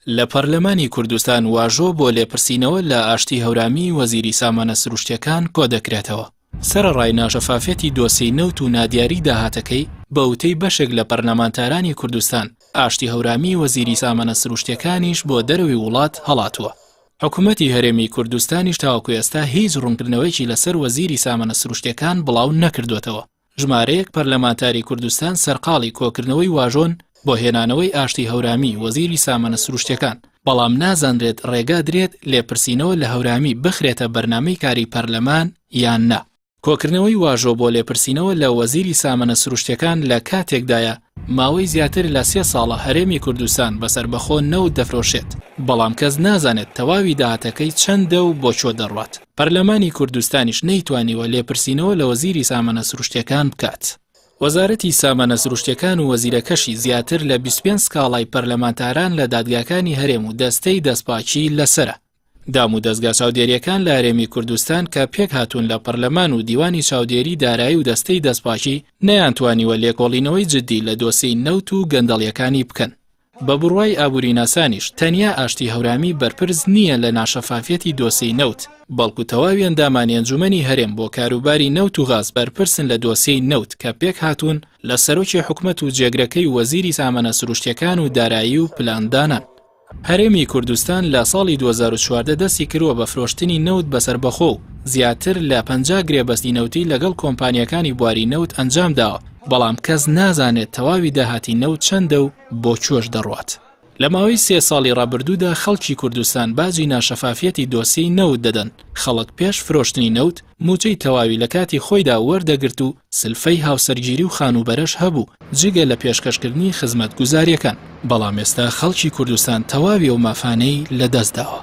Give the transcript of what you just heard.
لە پەرلەمانی کوردستان واژۆ بۆ لێپرسینەوە لە ئاشتی هەورامی وەزیری سامانە سروشتیەکان کۆدەکرێتەوە. سەرەڕای ناشەفافیەتی دۆسێی نەوت و نادیاری داهاتەکەی، بە وتەی بەشێک لە پەرلەمانتارانی کوردستان، ئاشتی هەورامی وەزیری سامانە سروشتیەکانیش بۆ دەرەوەی وڵات هەڵاتووە. حکومەتی هەرێمی کوردستانیش تاوەکو ئێستا هیچ ڕوونکردنەوەیەکی لەسەر وەزیری سامانە سروشتیەکان بڵاو نەکردووەتەوە. ژمارەیەک پەرلەمانتاری کوردستان سەرقاڵی کۆکردنەوەی واژۆن بۆ هێنانەوەی ئاشتی هەورامی وەزیری سامانە سروشتیەکان، بەڵام نازانرێت ڕێگا درێت لێپرسینەوە لە هەورامی بخرێتە بەرنامەی کاری پەرلەمان یان نا. کۆکردنەوەی واژۆ بۆ لێپرسینەوە لە وەزیری سامانە سروشتیەکان لە کاتێکدایە ماوەی زیاتر لە سێ ساڵە هەرێمی کوردستان بە سەربەخۆ نەوت دەفرۆشێت، بەڵام کەس نازانێت تەواوی داهاتەکەی چەندە و بۆ کوێ دەڕوات. پەرلەمانی کوردستانیش نەیتوانیوە لێپرسینەوە لە وەزیری سامانە سروشتیەکان بکات. وەزارەتی سامانە سروشتیەکان و وەزیرەکەشی زیاتر لە 25 سکاڵای پەرلەمانتاران لە دادگاکانی هەرێم و دەستەی دەستپاکی لەسەرە. دام و دەزگا چاودێرییەکان لە هەرێمی کوردستان کە پێکهاتوون لە پەرلەمان و دیوانی چاودێری دارایی و دەستەی دەستپاکی نەیانتوانیوە لێکۆڵینەوەی جددی لە دۆسێی نەوت و گەندەڵییەکانی بکەن. بە بڕوای ئابووریناسانیش تەنیا ئاشتی هەورامی بەرپرس نییە لە ناشەفافیەتی دۆسێی نەوت، بەڵکو تەواوی ئەندامانی ئەنجومەنی هەرێم بۆ کاروباری نەوت و غاز بەرپرسن لە دۆسێی نەوت کە پێکهاتوون لە سەرۆکی حکومەت و جێگرەکەی و وەزیری سامانە سروشتییەکان و دارایی و پلاندانان. هەرێمی کوردستان لە ساڵی 2014 دەستی کردووە بە فرۆشتنی نەوت بە سەربەخۆ و زیاتر لە 50 گرێبەستی نەوتی لەگەڵ کۆمپانیاکانی بواری نەوت ئەنجامداوە، بەڵام کەس نازانێت تەواوی داهاتی نەوت چەندە و بۆ کوێش دەڕوات. لە ماوەی سێ ساڵی ڕابردوودا خەڵکی کوردستان باجی ناشەفافیەتی دۆسیەی نەوت دەدەن، خەڵک پێش فرۆشتنی نەوت مووچەی تەواوی لە کاتی خۆیدا وەردەگرت و سلفەی هاوسەرگیری و خانووبەرەش هەبوو جگە لە پێشکەشکردنی خزمەتگوزارییەکان، بەڵام ئێستا خەڵکی کوردستان تەواوی ئەو مافانەی لەدەستداوە.